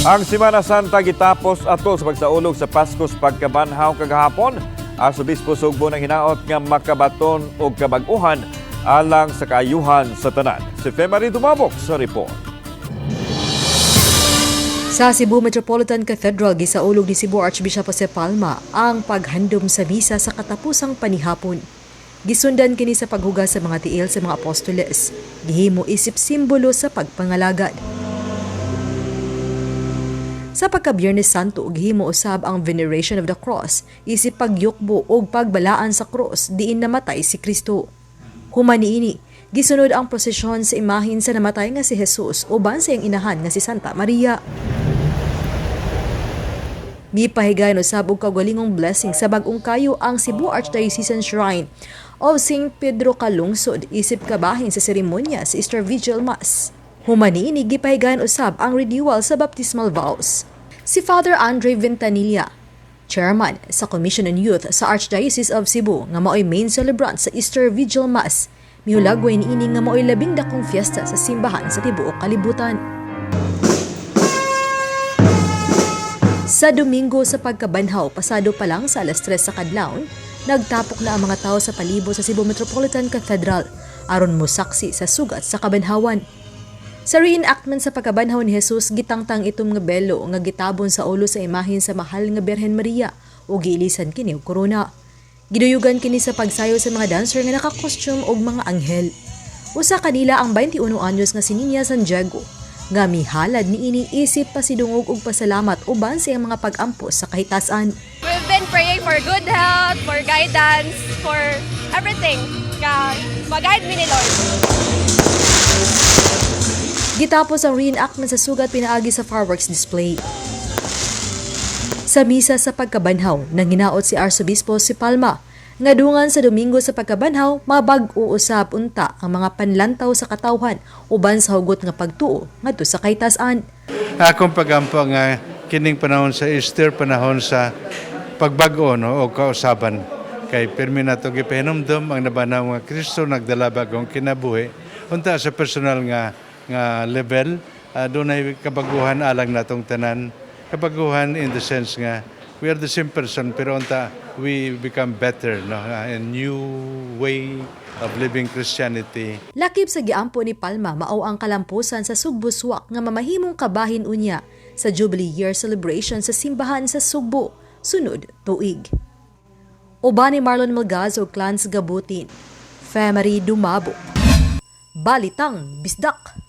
Ang Semana Santa gitapos ato sa pagsaulog sa Pasko sa pagkabanhaw kagahapon. Arsobispo Sugbo nanghinaot nga makabaton og kabag-uhan alang sa kaayuhan sa tanan. Si Femary Dumabok sa report. Sa Cebu Metropolitan Cathedral, gisaulog ni Cebu Archbishop Jose Palma ang paghandom sa misa sa katapusang panihapon. Gisundan kini sa paghugas sa mga tiil sa mga apostoles. Gihimo isip simbolo sa pagpangalagad. Sa pagka-Biyernes Santo, gihimo usab ang veneration of the cross, isip pagyukbo og pagbalaan sa cross diin namatay si Kristo. Human niini, gisunod ang prosesyon sa imahin sa namatay nga si Jesus uban sa iyang inahan nga si Santa Maria. Mipahigayon usab og kaugalingong blessing sa bag-ong kayo ang Cebu Archdiocesan Shrine of St. Pedro Calungsod isip kabahin sa seremonya sa Easter Vigil Mass. Human niini, gipahigayon usab ang renewal sa baptismal vows. Si Father Andre Ventanilla, chairman sa Commission on Youth sa Archdiocese of Cebu nga maoy main celebrant sa Easter Vigil Mass, mihulagway niini nga maoy labing dakong fiesta sa simbahan sa tibuok kalibutan. Sa Domingo sa pagkabanhaw, pasado pa lang sa alas 3 sa kadlawon, nagtapok na ang mga tao sa palibot sa Cebu Metropolitan Cathedral aron mosaksi sa sugat sa kabanhawan. Sa reenactment sa pagkabanhaw ni Jesus, gitangtang itong nga belo nga gitabon sa ulo sa imahen sa mahal nga Birhen Maria o giilisan kini og korona. Giduyugan kini sa pagsayo sa mga dancer nga naka-costume og mga anghel. Usa kanila ang 21 anyos nga si Ninya San Diego nga mihalad niini isip pasidungog og pasalamat uban sa iyang mga pag-ampo sa kahitasan. We've been praying for good health, for guidance, for everything. Nga mag-guide mi ni Lord. Gitapos ang reenactment sa sugat pinaagi sa fireworks display. Sa misa sa pagkabanhaw, nanghinaot si Arsobispo si Palma nga dungan sa Domingo sa pagkabanhaw, mabag-o usab unta ang mga panlantaw sa katawhan uban sa hugot nga pagtuo ngadto sa kahitasan. Akong pagampo nga kining panahon sa Easter, panahon sa pagbag-o, no, o kausaban. Kay pirmi nato gipahinumdom ang nabanhaw nga Kristo nagdala bagong kinabuhi. Unta sa personal nga nga level, dunay kabaguhan alang natong tanan. Kabaguhan in the sense nga we are the same person, pero unta we become better, no, a new way of living Christianity. Lakip sa giampo ni Palma mao ang kalampusan sa Sugbo Swak nga mamahimong kabahin unya sa Jubilee Year celebration sa simbahan sa Sugbo sunod tuig. Uban ni Marlon Malgazo ug Clans Gabutin. Femary Dumabo. Balitang Bisdak.